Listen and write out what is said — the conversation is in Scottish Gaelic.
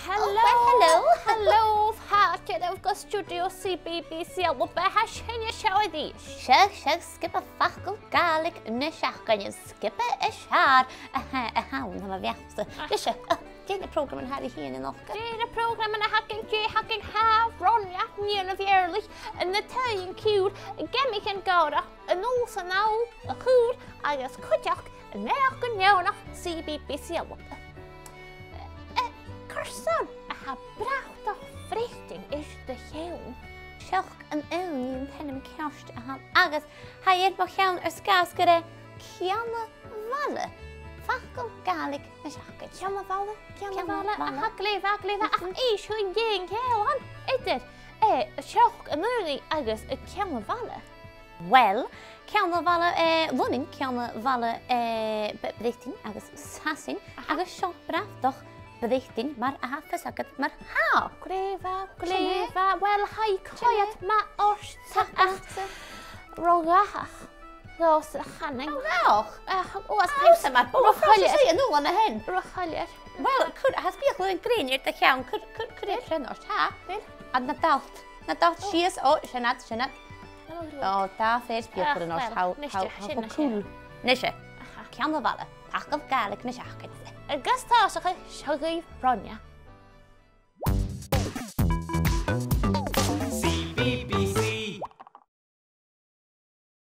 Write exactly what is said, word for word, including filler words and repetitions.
Hello. Oh, well, hello. Hello, fàilte dhuibh gu stiùidio C B B C Alba. Tha sinne seo a-rithist. Seadh, seadh, sgioba Facal Gàidhlig na Seachdain, sgioba as fheàrr a th' ann, tha mi a' faicinn. Ah. Dè seo? Ah, dè na prògraman a th' againn an-diugh? Dè na prògraman a th' againn, dè th' againn? Tha Ronja, nighean a' Bheurla, ann an taigh-ciùil, geamaichean gòrach, a-nuas an latha, a' chùil agus cuideachd an naidheachdan neònach C B B C Alba. Eh, eh, carson a tha Bratach Bhreatainn air do cheann? Seachd an aon t-ainm ceart a th' ann agus tha e air mo cheann air sgàth 's gur e ceann-a-bhalla Facal Gàidhlig na Seachdain. Ceann-a-bhalla, ceann-a-bhalla, ceann-a-bhalla. Aha, glè mhath, glè mhath. Ach, mhm, innis dhuinn dè an ceangal a th' ann eadar, eh, seachd an aonaidh agus a' cheann-a-bhalla. Well, ceann-a-bhalla, eh, Lunnainn, ceann-a-bhalla, eh, B-, Breatainn agus Sasainn, aha, agus seo Bratach Bhreatainn mar a tha fios agad mar-thà. Glè mhath, glè mhath. Sin e. Well, tha i coimhead math ort. Tapadh leatsa. Ro dhàthach. Ro dhàthach. Ro dhàthach? Ah, o, as... Ah, tha e mar... Ro choilear. Ro choilear. Well, cuir, tha speuclairean grinn air do cheann, cuir, cuir, cuir air sin ort, tha? Well. An, na d' fhalt. Na d' fhalt sìos, o, sin iad, sin iad. O, tha fear speuclairean ort, tha, tha, tha, tha cùl. Nise. Aha. Ceann-a-bhalla, Facal Gàidhlig na Seachdain. Agus tha seo, seo dhuibh Ronja.